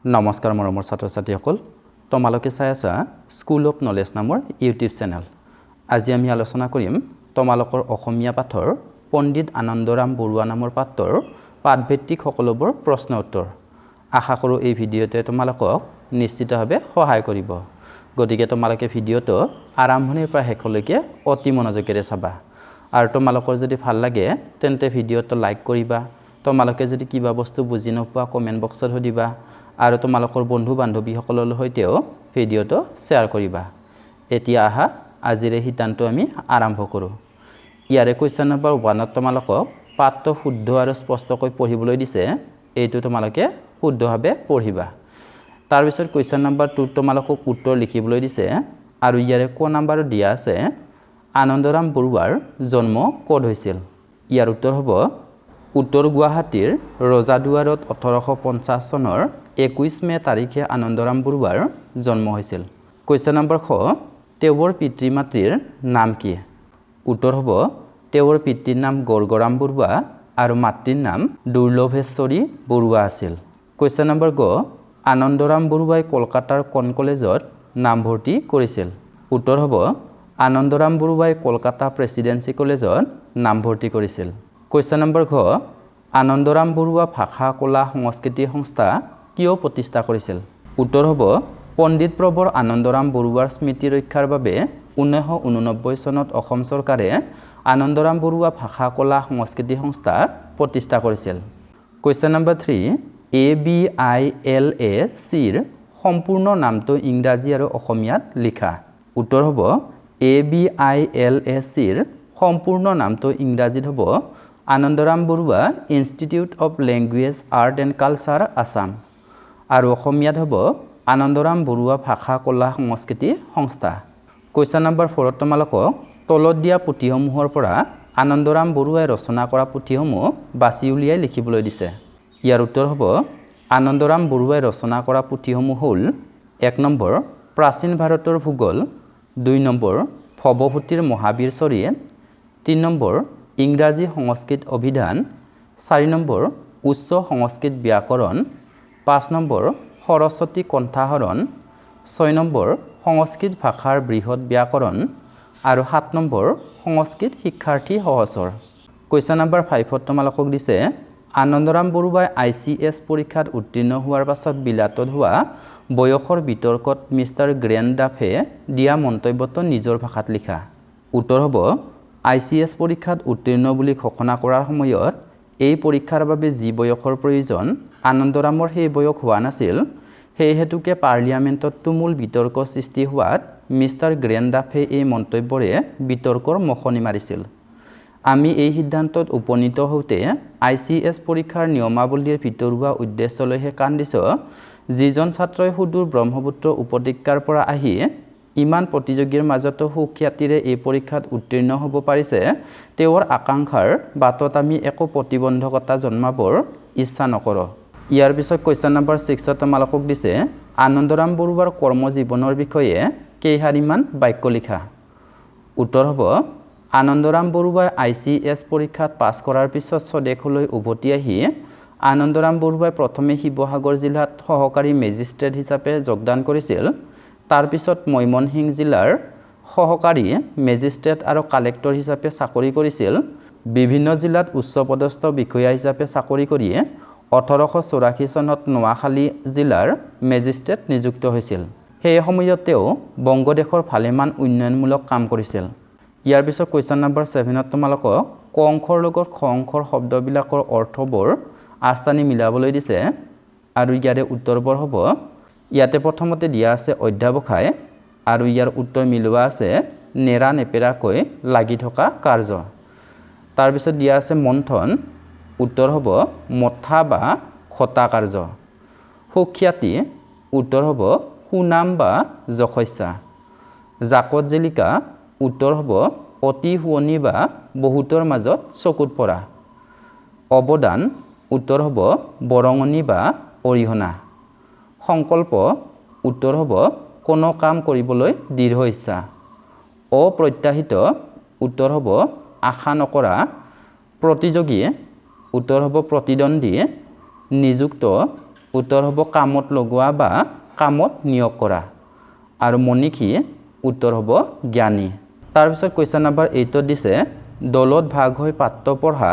নমস্কাৰ মৰমৰ ছাত্ৰ ছাত্ৰীসকল, তোমালোকে চাই আছা স্কুল অফ নলেজ নামৰ ইউটিউব চেনেল। আজি আমি আলোচনা কৰিম তোমালোকৰ অসমীয়া পাঠৰ পণ্ডিত আনন্দৰাম বৰুৱা নামৰ পাঠটোৰ পাঠভিত্তিক সকলোবোৰ প্ৰশ্ন উত্তৰ। আশা কৰোঁ এই ভিডিঅ'টোৱে তোমালোকক নিশ্চিতভাৱে সহায় কৰিব। গতিকে তোমালোকে ভিডিঅ'টো আৰম্ভণিৰ পৰা শেষলৈকে অতি মনোযোগেৰে চাবা আৰু তোমালোকৰ যদি ভাল লাগে তেন্তে ভিডিঅ'টো লাইক কৰিবা। তোমালোকে যদি কিবা বস্তু বুজি নোপোৱা, কমেণ্ট বক্সত সুধিবা আৰু তোমালোকৰ বন্ধু বান্ধৱীসকলৰ সৈতেও ভিডিঅ'টো শ্বেয়াৰ কৰিবা। এতিয়া আহা, আজিৰ এই শিতানটো আমি আৰম্ভ কৰোঁ। ইয়াৰে কুৱেশ্যন নম্বৰ 1ত তোমালোকক পাঠটো শুদ্ধ আৰু স্পষ্টকৈ পঢ়িবলৈ দিছে। এইটো তোমালোকে শুদ্ধভাৱে পঢ়িবা। তাৰপিছত কুৱেশ্যন নম্বৰ 2ত তোমালোকক উত্তৰ লিখিবলৈ দিছে আৰু ইয়াৰে ক নাম্বাৰত দিয়া আছে, আনন্দৰাম বৰুৱাৰ জন্ম ক'ত হৈছিল? ইয়াৰ উত্তৰ হ'ব, উত্তৰ গুৱাহাটীৰ ৰজাদুৱাৰত 1850 চনৰ 21 মে' তাৰিখে আনন্দৰাম বৰুৱাৰ জন্ম হৈছিল। কুৱেশ্যন নম্বৰ খ, তেওঁৰ পিতৃ মাতৃৰ নাম কি? উত্তৰ হ'ব, তেওঁৰ পিতৃৰ নাম গৰ্গৰাম বৰুৱা আৰু মাতৃৰ নাম দুৰ্লভেশ্বৰী বৰুৱা আছিল। কুৱেশ্যন নম্বৰ গ, আনন্দৰাম বৰুৱাই কলকাতাৰ কোন কলেজত নামভৰ্তি কৰিছিল? উত্তৰ হ'ব, আনন্দৰাম বৰুৱাই কলকাতা প্ৰেচিডেঞ্চি কলেজত নামভৰ্তি কৰিছিল। কুৱেশ্যন নম্বৰ ঘ, আনন্দৰাম বৰুৱা ভাষা কলা সংস্কৃতি সংস্থা কিয় প্ৰতিষ্ঠা কৰিছিল? উত্তৰ হ'ব, পণ্ডিত প্ৰবৰ আনন্দৰাম বৰুৱাৰ স্মৃতি ৰক্ষাৰ বাবে 1989 চনত অসম চৰকাৰে আনন্দৰাম বৰুৱা ভাষা কলা সংস্কৃতি সংস্থা প্ৰতিষ্ঠা কৰিছিল। কুৱেশ্যন নম্বৰ 3, এবিআইএলএচিৰ সম্পূৰ্ণ নামটো ইংৰাজী আৰু অসমীয়াত লিখা। উত্তৰ হ'ব, এবিআইএলএচিৰ সম্পূৰ্ণ নামটো ইংৰাজীত হ'ব Anandaram Barooah Institute of Language, Art and Culture, Assam আৰু অসমীয়াত হ'ব আনন্দৰাম বৰুৱা ভাষা কলা সংস্কৃতি সংস্থা। কুৱেশ্যন নম্বৰ 4ত তোমালোকক তলত দিয়া পুথিসমূহৰ পৰা আনন্দৰাম বৰুৱাই ৰচনা কৰা পুথিসমূহ বাছি উলিয়াই লিখিবলৈ দিছে। ইয়াৰ উত্তৰ হ'ব, আনন্দৰাম বৰুৱাই ৰচনা কৰা পুথিসমূহ হ'ল 1 নম্বৰ প্ৰাচীন ভাৰতৰ ভূগোল, 2 নম্বৰ ভৱভূতিৰ মহাবীৰ চৰিত, 3 নম্বৰ ইংৰাজী সংস্কৃত অভিধান, 4 নম্বৰ উচ্চ সংস্কৃত ব্যাকৰণ, 5 নম্বৰ সৰস্বতী কণ্ঠাহৰণ, 6 নম্বৰ সংস্কৃত ভাষাৰ বৃহৎ ব্যাকৰণ আৰু 7 নম্বৰ সংস্কৃত শিক্ষাৰ্থী সহচৰ। কুৱেশ্যন নম্বৰ 5ত তোমালোকক দিছে, আনন্দৰাম বৰুৱাই আইচিএছ পৰীক্ষাত উত্তীৰ্ণ হোৱাৰ পাছত বিলাতত হোৱা বয়সৰ বিতৰ্কত মিষ্টাৰ গ্ৰেণ্ডডাফে দিয়া মন্তব্যটো নিজৰ ভাষাত লিখা। উত্তৰ হ'ব, আইচিএছ পৰীক্ষাত উত্তীৰ্ণ বুলি ঘোষণা কৰাৰ সময়ত এই পৰীক্ষাৰ বাবে যি বয়সৰ প্ৰয়োজন, আনন্দৰামৰ সেই বয়স হোৱা নাছিল। সেই হেতুকে পাৰ্লিয়ামেণ্টত তুমুল বিতৰ্ক সৃষ্টি হোৱাত মিষ্টাৰ গ্ৰেণ্ডডাফে এই মন্তব্যৰে বিতৰ্কৰ মোখনি মাৰিছিল, "আমি এই সিদ্ধান্তত উপনীত হওঁতে আইচিএছ পৰীক্ষাৰ নিয়মাৱলীৰ ভিতৰুৱা উদ্দেশ্যলৈহে কাণ দিছোঁ। যিজন ছাত্ৰই সুদূৰ ব্ৰহ্মপুত্ৰ উপত্যকাৰ পৰা আহি ইমান প্ৰতিযোগীৰ মাজতো সুখ্যাতিৰে এই পৰীক্ষাত উত্তীৰ্ণ হ'ব পাৰিছে, তেওঁৰ আকাংক্ষাৰ বাটত আমি একো প্ৰতিবন্ধকতা জন্মাবৰ ইচ্ছা নকৰোঁ।" ইয়াৰ পিছত কুৱেশ্যন নম্বৰ 6ত তোমালোকক দিছে, আনন্দৰাম বৰুৱাৰ কৰ্মজীৱনৰ বিষয়ে কেইশাৰীমান বাক্য লিখা। উত্তৰ হ'ব, আনন্দৰাম বৰুৱাই আইচিএছ পৰীক্ষাত পাছ কৰাৰ পিছত স্বদেশলৈ উভতি আহি আনন্দৰাম বৰুৱাই প্ৰথমে শিৱসাগৰ জিলাত সহকাৰী মেজিষ্ট্ৰেট হিচাপে যোগদান কৰিছিল। তাৰপিছত ময়মনসিংহ জিলাৰ সহকাৰী মেজিষ্ট্ৰেট আৰু কালেক্টৰ হিচাপে চাকৰি কৰিছিল। বিভিন্ন জিলাত উচ্চপদস্থ বিষয়া হিচাপে চাকৰি কৰিয়ে 1884 চনত নোৱাখালি জিলাৰ মেজিষ্ট্ৰেট নিযুক্ত হৈছিল। সেই সময়ত তেওঁ বংগদেশৰ ভালেমান উন্নয়নমূলক কাম কৰিছিল। ইয়াৰ পিছত কুৱেশ্যন নম্বৰ 7ত তোমালোকক ক অংশৰ লগত খ অংশৰ শব্দবিলাকৰ অৰ্থবোৰ আঁচ টানি মিলাবলৈ দিছে আৰু ইয়াৰে উত্তৰবোৰ হ'ব, ইয়াতে প্ৰথমতে দিয়া আছে অধ্যাৱসায় আৰু ইয়াৰ উত্তৰ মিলোৱা আছে নেৰা নেপেৰাকৈ লাগি থকা কাৰ্য। তাৰপিছত দিয়া আছে মন্থন, উত্তৰ হ'ব মথা বা খটা কাৰ্য। সুখ্যাতি, উত্তৰ হ'ব সুনাম বা যশস্যা। জাকত জিলিকা, উত্তৰ হ'ব অতি শুৱনি বা বহুতৰ মাজত চকুত পৰা। অৱদান, উত্তৰ হ'ব বৰঙণি বা অৰিহণা। সংকল্প, উত্তৰ হ'ব কোনো কাম কৰিবলৈ দৃঢ় ইচ্ছা। অপ্ৰত্যাশিত, উত্তৰ হ'ব আশা নকৰা। প্ৰতিযোগী, উত্তৰ হ'ব প্ৰতিদ্বন্দ্বী। নিযুক্ত, উত্তৰ হ'ব কামত লগোৱা বা কামত নিয়োগ কৰা। আৰু মনীষী, উত্তৰ হ'ব জ্ঞানী। তাৰপিছত কুৱেশ্যন নাম্বাৰ 8ত দিছে, দলত ভাগ হৈ পাঠ্য পঢ়া,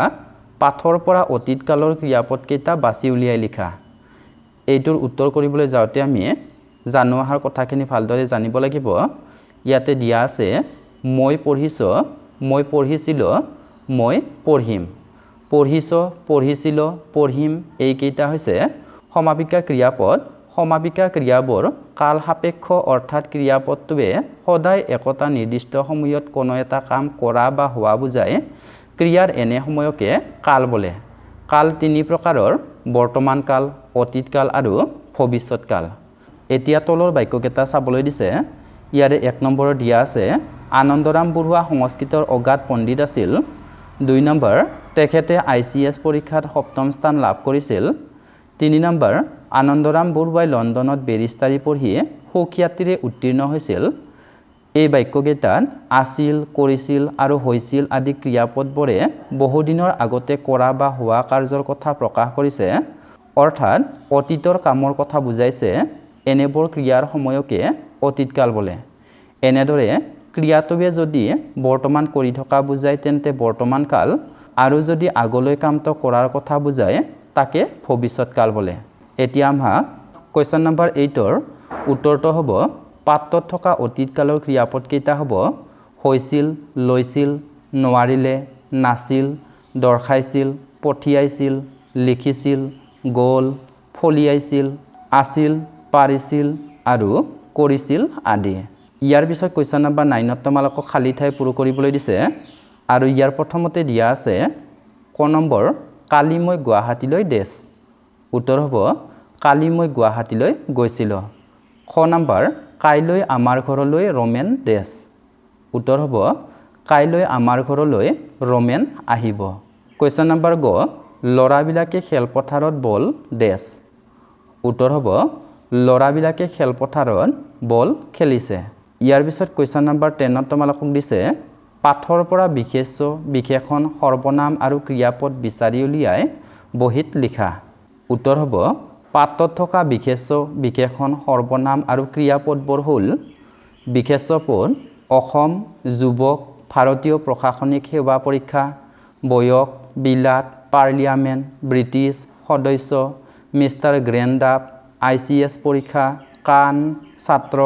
পাঠৰ পৰা অতীতকালৰ ক্ৰিয়াপদকেইটা বাছি উলিয়াই লিখা। এইটোৰ উত্তৰ কৰিবলৈ যাওঁতে আমি জানো অহাৰ কথাখিনি ভালদৰে জানিব লাগিব। ইয়াতে দিয়া আছে, মই পঢ়িছোঁ, মই পঢ়িছিলোঁ, মই পঢ়িম। পঢ়িছোঁ, পঢ়িছিলোঁ, পঢ়িম, এইকেইটা হৈছে সমাপিকা ক্ৰিয়াপদ। সমাপিকা ক্ৰিয়াবোৰ কাল সাপেক্ষ, অৰ্থাৎ ক্ৰিয়াপদটোৱে সদায় একোটা নিৰ্দিষ্ট সময়ত কোনো এটা কাম কৰা বা হোৱা বুজায়। ক্ৰিয়াৰ এনে সময়কে কাল বোলে। কাল তিনি প্ৰকাৰৰ, বৰ্তমান কাল, অতীত কাল আৰু ভৱিষ্যত কাল। এতিয়া তলৰ বাক্যকেইটা চাবলৈ দিছে। ইয়াৰে 1 নম্বৰত দিয়া আছে, আনন্দৰাম বৰুৱা সংস্কৃতৰ অগাধ পণ্ডিত আছিল। 2 নম্বৰ, তেখেতে ICS পৰীক্ষাত সপ্তম স্থান লাভ কৰিছিল। 3 নম্বৰ, আনন্দৰাম বৰুৱাই লণ্ডনত বেৰিষ্টাৰী পঢ়ি সুখ্যাতিৰে উত্তীৰ্ণ হৈছিল। এই বাক্যকেইটাত আছিল, কৰিছিল আৰু হৈছিল আদি ক্ৰিয়াপদবোৰে বহুদিনৰ আগতে কৰা বা হোৱা কাৰ্যৰ কথা প্ৰকাশ কৰিছে, অৰ্থাৎ অতীতৰ কামৰ কথা বুজাইছে। এনেবোৰ ক্ৰিয়াৰ সময়কে অতীতকাল বোলে। এনেদৰে ক্ৰিয়াটোৱে যদি বৰ্তমান কৰি থকা বুজায় তেন্তে বৰ্তমান কাল, আৰু যদি আগলৈ কামটো কৰাৰ কথা বুজায় তাকে ভৱিষ্যত কাল বোলে। এতিয়া আমাক কুৱেশ্যন নম্বৰ 8ৰ উত্তৰটো হ'ব, পাঠটোত থকা অতীতকালৰ ক্ৰিয়াপদকেইটা হ'ব হৈছিল, লৈছিল, নোৱাৰিলে, নাছিল, দৰ্শাইছিল, পঠিয়াইছিল, লিখিছিল, গ'ল, ফলিয়াইছিল, আছিল, পাৰিছিল আৰু কৰিছিল আদি। ইয়াৰ পিছত কুৱেশ্যন নম্বৰ 9ত তোমালোকক খালী ঠাই পূৰ কৰিবলৈ দিছে। আৰু ইয়াৰ প্ৰথমতে দিয়া আছে ক নম্বৰ, কালি মই গুৱাহাটীলৈ ডেছ। উত্তৰ হ'ব, কালি মই গুৱাহাটীলৈ গৈছিলোঁ। খ নম্বৰ, কাইলৈ আমাৰ ঘৰলৈ ৰমেন ডেছ। উত্তৰ হ'ব, কাইলৈ আমাৰ ঘৰলৈ ৰমেন আহিব। কুৱেশ্যন নম্বৰ গ, ল'ৰাবিলাকে খেলপথাৰত বল ডেছ। উত্তৰ হ'ব, ল'ৰাবিলাকে খেলপথাৰত বল খেলিছে। ইয়াৰ পিছত কুৱেশ্যন নম্বৰ 10ত তোমালোকক দিছে, পাঠৰ পৰা বিশেষ্য, বিশেষণ, সৰ্বনাম আৰু ক্ৰিয়াপদ বিচাৰি উলিয়াই বহীত লিখা। উত্তৰ হ'ব, পাঠত থকা বিশেষ্য, বিশেষণ, সৰ্বনাম আৰু ক্ৰিয়াপদবোৰ হ'ল বিশেষ্য পদ অসম, যুৱক, ভাৰতীয় প্ৰশাসনিক সেৱা পৰীক্ষা, বয়স, বিলাত, পাৰ্লিয়ামেণ্ট, ব্ৰিটিছ, সদস্য, মিষ্টাৰ গ্ৰেণ্ডাপ, ICS পৰীক্ষা, কাণ, ছাত্ৰ,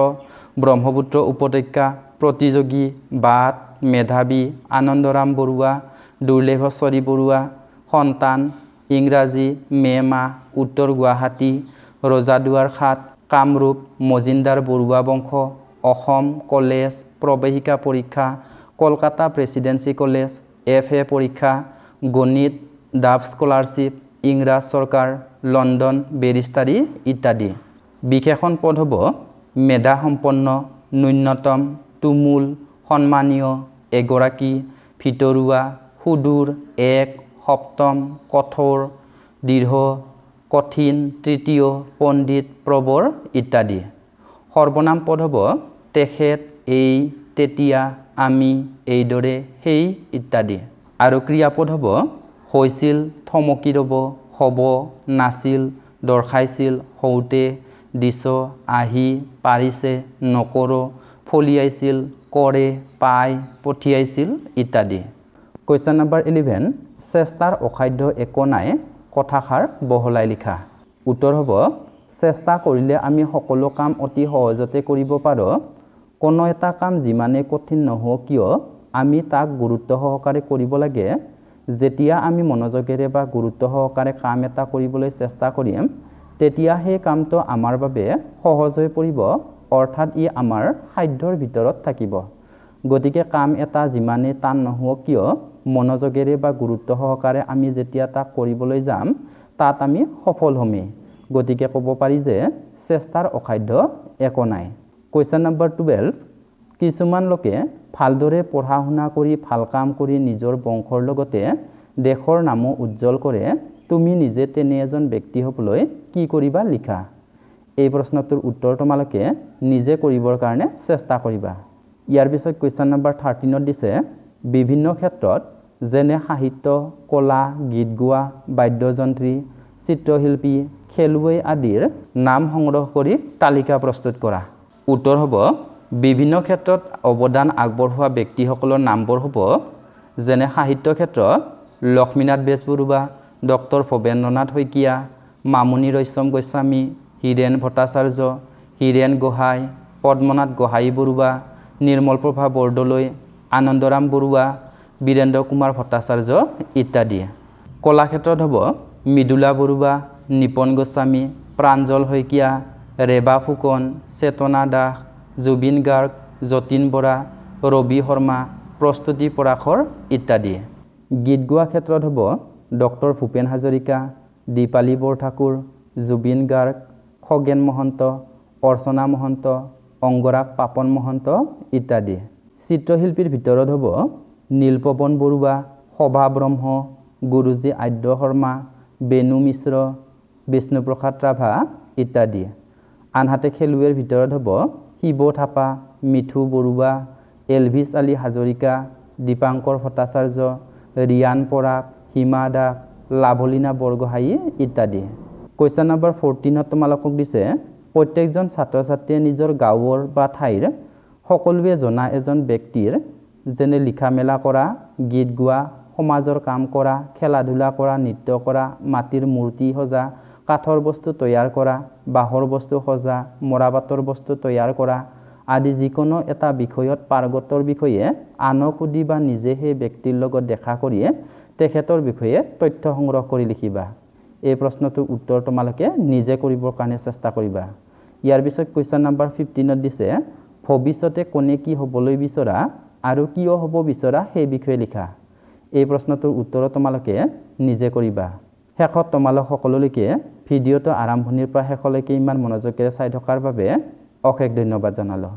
ব্ৰহ্মপুত্ৰ উপত্যকা, প্ৰতিযোগী, বাট, মেধাৱী, আনন্দৰাম বৰুৱা, দুৰ্লভেশ্বৰী বৰুৱা, সন্তান, ইংৰাজী, মে' মাহ, উত্তৰ গুৱাহাটী, ৰজাদুৱাৰ খাট, কামৰূপ, মজিন্দাৰ বৰুৱা বংশ, অসম কলেজ, প্ৰৱেশিকা পৰীক্ষা, কলকাতা প্ৰেচিডেঞ্চি কলেজ, FA পৰীক্ষা, গণিত, ডাভ স্কলাৰশ্বিপ, ইংৰাজ চৰকাৰ, লণ্ডন, বেৰিষ্টাৰী ইত্যাদি। বিশেষণ পদ হ'ব মেধাসম্পন্ন, ন্যূনতম, তুমুল, সন্মানীয়, এগৰাকী, ভিতৰুৱা, সুদূৰ, এক, সপ্তম, কঠোৰ, দৃঢ়, কঠিন, তৃতীয়, পণ্ডিত, প্ৰবৰ ইত্যাদি। সৰ্বনাম পদ হ'ব তেখেত, এই, তেতিয়া, আমি, এইদৰে, সেই ইত্যাদি। আৰু ক্ৰিয়াপদ হ'ব হৈছিল, থমকি ৰ'ব, হ'ব, নাছিল, দৰ্শাইছিল, হওঁতে, দিছ, আহি, পাৰিছে, নকৰোঁ, ফলিয়াইছিল, কৰে, পাই, পঠিয়াইছিল ইত্যাদি। কুৱেশ্যন নম্বৰ 11, চেষ্টাৰ অসাধ্য একো নাই, কথাষাৰ বহলাই লিখা। উত্তৰ হ'ব, চেষ্টা কৰিলে আমি সকলো কাম অতি সহজতে কৰিব পাৰোঁ। কোনো এটা কাম যিমানেই কঠিন নহওক কিয় আমি তাক গুৰুত্ব সহকাৰে কৰিব লাগে। যেতিয়া আমি মনোযোগেৰে বা গুৰুত্ব সহকাৰে কাম এটা কৰিবলৈ চেষ্টা কৰিম, তেতিয়া সেই কামটো আমাৰ বাবে সহজ হৈ পৰিব, অৰ্থাৎ ই আমাৰ সাধ্যৰ ভিতৰত থাকিব। গতিকে কাম এটা যিমানেই টান নহওক কিয় মনোযোগেৰে বা গুৰুত্ব সহকাৰে আমি যেতিয়া তাক কৰিবলৈ যাম, তাত আমি সফল হ'মেই। গতিকে ক'ব পাৰি যে চেষ্টাৰ অসাধ্য একো নাই। কুৱেশ্যন নম্বৰ 12, কিছুমান লোকে ভালদৰে পঢ়া শুনা কৰি ভাল কাম কৰি নিজৰ বংশৰ লগতে দেশৰ নামো উজ্জ্বল কৰে। তুমি নিজে তেনে এজন ব্যক্তি হ'বলৈ কি কৰিবা লিখা। এই প্ৰশ্নটোৰ উত্তৰ তোমালোকে নিজে কৰিবৰ কাৰণে চেষ্টা কৰিবা। ইয়াৰ পিছত কুৱেশ্যন নম্বৰ 13ত দিছে, বিভিন্ন ক্ষেত্ৰত যেনে সাহিত্য, কলা, গীত গোৱা, বাদ্যযন্ত্ৰী, চিত্ৰশিল্পী, খেলুৱৈ আদিৰ নাম সংগ্ৰহ কৰি তালিকা প্ৰস্তুত কৰা। উত্তৰ হ'ব, বিভিন্ন ক্ষেত্ৰত অৱদান আগবঢ়োৱা ব্যক্তিসকলৰ নামবোৰ হ'ব, যেনে সাহিত্য ক্ষেত্ৰত লক্ষ্মীনাথ বেজবৰুৱা, ডক্টৰ ভৱেন্দ্ৰনাথ শইকীয়া, মামণি ৰয়ছম গোস্বামী, হীৰেণ ভট্টাচাৰ্য, হীৰেণ গোহাঁই, পদ্মনাথ গোহাঁই বৰুৱা, নিৰ্মলপ্ৰভা বৰদলৈ, আনন্দৰাম বৰুৱা, বীৰেন্দ্ৰ কুমাৰ ভট্টাচাৰ্য ইত্যাদি। কলাক্ষেত্ৰত হ'ব মৃদুলা বৰুৱা, নিপন গোস্বামী, প্ৰাঞ্জল শইকীয়া, ৰেবা ফুকন, চেতনা দাস, জুবিন গাৰ্গ, যতীন বৰা, ৰবি শৰ্মা, প্ৰস্তুতি পৰাশৰ ইত্যাদি। গীত গোৱা ক্ষেত্ৰত হ'ব ডক্টৰ ভূপেন হাজৰিকা, দীপালী বৰঠাকুৰ, জুবিন গাৰ্গ, খগেন মহন্ত, অৰ্চনা মহন্ত, অংগৰাগ পাপন মহন্ত ইত্যাদি। চিত্ৰশিল্পীৰ ভিতৰত হ'ব নীলপৱন বৰুৱা, শোভা ব্ৰহ্ম, গুৰুজী আদ্য শৰ্মা, বেণু মিশ্ৰ, বিষ্ণুপ্ৰসাদ ৰাভা ইত্যাদি। আনহাতে খেলুৱৈৰ ভিতৰত হ'ব শিৱ থাপা, মিঠু বৰুৱা, এলভিছ আলী হাজৰিকা, দীপাংকৰ ভট্টাচাৰ্য, ৰিয়ান পৰাগ, হিমা দাস, লাভলীনা বৰগোহাঁই ইত্যাদি। কুৱেশ্যন নম্বৰ 14ত তোমালোকক দিছে, প্ৰত্যেকজন ছাত্ৰ ছাত্ৰীয়ে নিজৰ গাঁৱৰ বা ঠাইৰ সকলোৱে জনা এজন ব্যক্তিৰ, যেনে লিখা মেলা কৰা, গীত গোৱা, সমাজৰ কাম কৰা, খেলা ধূলা কৰা, নৃত্য কৰা, মাটিৰ মূৰ্তি সজা, কাঠৰ বস্তু তৈয়াৰ কৰা, বাঁহৰ বস্তু সজা, মৰাপাটৰ বস্তু তৈয়াৰ কৰা আদি যিকোনো এটা বিষয়ত পাৰ্গতৰ বিষয়ে আনক সুধি বা নিজে সেই ব্যক্তিৰ লগত দেখা কৰিয়ে তেখেতৰ বিষয়ে তথ্য সংগ্ৰহ কৰি লিখিবা। এই প্ৰশ্নটোৰ উত্তৰ তোমালোকে নিজে কৰিবৰ কাৰণে চেষ্টা কৰিবা। ইয়াৰ পিছত কুৱেশ্যন নাম্বাৰ 15ত দিছে, ভৱিষ্যতে কোনে কি হ'বলৈ বিচৰা আৰু কিয় হ'ব বিচৰা সেই বিষয়ে লিখা। এই প্ৰশ্নটোৰ উত্তৰো তোমালোকে নিজে কৰিবা। শেষত তোমালোক সকলোলৈকে ভিডিঅ'টো আৰম্ভণিৰ পৰা শেষলৈকে ইমান মনোযোগেৰে চাই থকাৰ বাবে অশেষ ধন্যবাদ জনালোঁ।